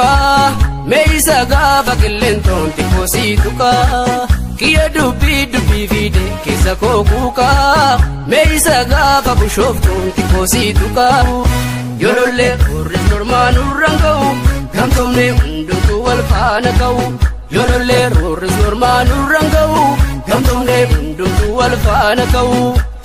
kuukaa meeyisa gaafa qilleentoon xiqqoo sii tuqaa kiyya dubbii dubbii fiide keessa koo kuukaa meeyisa gaafa bushooftuun xiqqoo sii tuqaa yoolollee hurris normaa nurraan ga'u gamtoomne hundumtuu wal faana ka'u yoolollee hurris normaa nurraan ga'u gamtoomne hundumtuu wal faana ka'u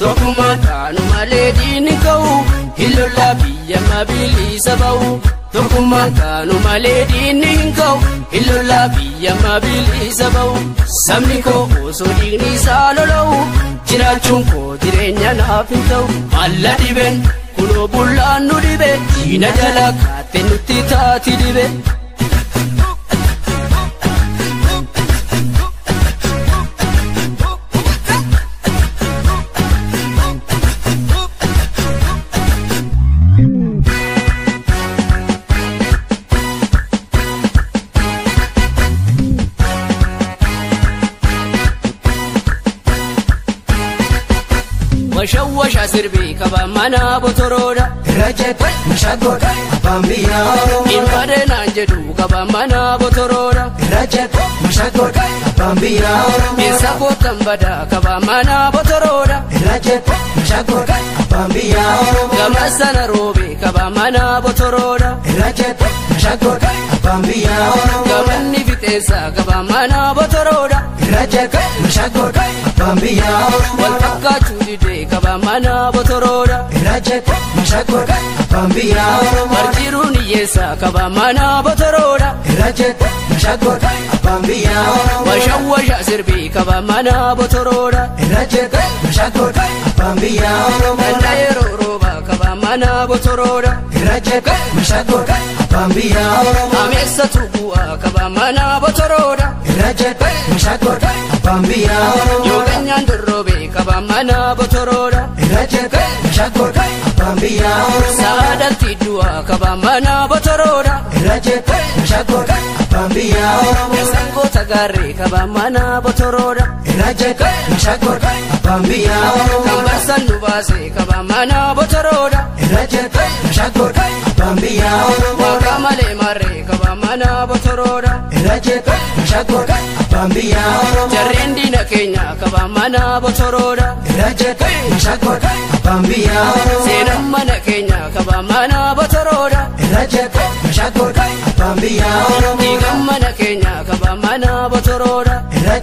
tokkummaan taanu malee diinni ka'u hillollaa biyya mabiliisa ba'u. Tokkummaan taanu malee diinni hin ka'u hillollaa biyya mabiliisa ba'u. Sabni koo osoo dhiigni isaa lola'u jiraachuun koo jireenya naaf hin ta'u. Malla dhibeen kunoo bullaan nu dhibe diina jala kaattee nutti taati dhibe. Washawasha sirbii qaba mana botoroodha. Irra mashaakota abbaan biyyaa Oromoo. Ilmaadee naan jedhu qaba mana botoroodha. Irra mashaakota abbaan biyyaa Oromoo. Eessa kootan badaa qaba mana botoroodha. Irra mashaakota abbaan biyyaa Oromoo. Gama sana roobee qaba mana botoroodha. Irra mashaakota abbaan biyyaa Oromoo. Gamanni fixeensa qaba mana botoroodha. Irra mashaakota abbaan biyyaa Oromoo. Wal fakkaachuu didee qaba mana botoroodha. Irra mashaakota abbaan biyyaa Oromoo. Barjiruun hiyyeessa qaba mana botoroodha. Irra mashaakota abbaan biyyaa Oromoo. Washawasha sirbii qaba mana botoroodha. Irra mashaakota abbaan biyyaa Oromoo. Dandaa yeroo roobaa qaba mana botoroodha. Irra mashaakota abbaan biyyaa Oromoo. Ameessa tuubu'aa qaba mana botoroodha. Irra mashaakota abbaan biyyaa Oromoo. Yoo ganyaan dorroobee qaba mana botoroodha. Irra mashaakota abbaan biyyaa Oromoo. Saadatti du'aa qaba mana botoroodha. Irra mashaakota abbaan biyyaa Oromoo. Sangoota gaarree qaba mana botoroodha. Irra mashaakota abbaan biyyaa Oromoo. Kan barsan nu baasee qaba mana botoroodha. Irra mashaakota abbaan biyyaa Oromoo. Waaqa malee marree qaba mana botoroodha. Irra mashaakota abbaan biyyaa Oromoo. Jarreen diina keenya qaba mana botoroodha. Irra mashaakota abbaan biyyaa Oromoo. Seenaan mana keenya qaba mana botoroodha. Irra mashaakota abbaan biyyaa Oromoo. Dhiigaan mana keenya qaba mana botoroodha. Irra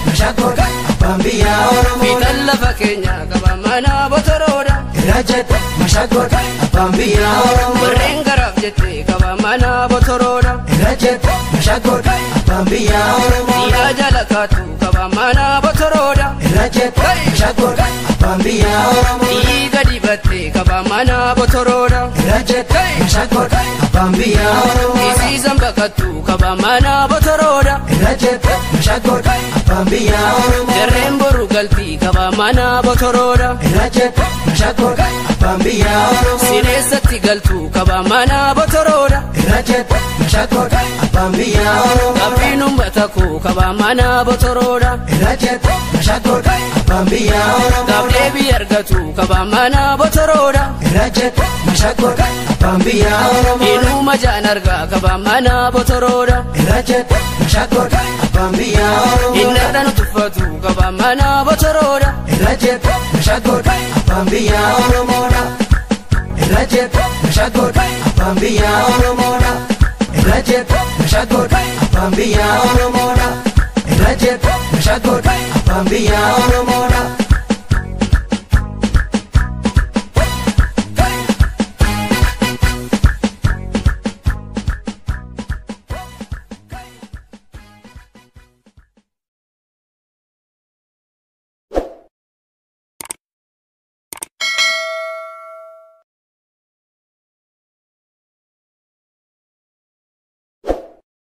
mashaakota abbaan biyyaa Oromoo. Fiixaan lafa keenya qaba mana botoroodha. Irra mashaakota abbaan biyyaa Oromoo. Warreen garaaf jettee qaba mana botoroodha. Irra mashaakota abbaan biyyaa Oromoo. Dhiiraa jala kaatu qaba mana botoroodha. Irra mashaakota abbaan biyyaa Oromoo. Dhiiga dibattee qaba mana botoroodha. Irra mashaakota abbaan biyyaa Oromoo. Isiisan bakkattuu qaba mana botoroodha. Irra mashaakota abbaan biyyaa Oromoo. Jarreen boru galtii qaba mana botoroodha. Irra mashaakota abbaan biyyaa Oromoo. Sineessatti galtuu qaba mana botoroodha. Irra mashaakota abbaan biyyaa Oromoo. Gabbiin uummata koo qaba mana botoroodha. Irra mashaakota abbaan biyyaa Oromoo. Gaaf deebii argatu qaba mana botoroodha. Irra mashaakota abbaan biyyaa Oromoo. Inuma jaan argaa qaba mana botoroodha. Irra mashaakota abbaan biyyaa Oromoo. Innadhaan tuffatu qaba mana botoroodha. Irra mashaakota abbaan biyyaa Oromoodha. Irra mashaakota abbaan biyyaa Oromoodha. Irra mashaakota abbaan biyyaa Oromoodha. Irra mashaakota abbaan biyyaa Oromoodha.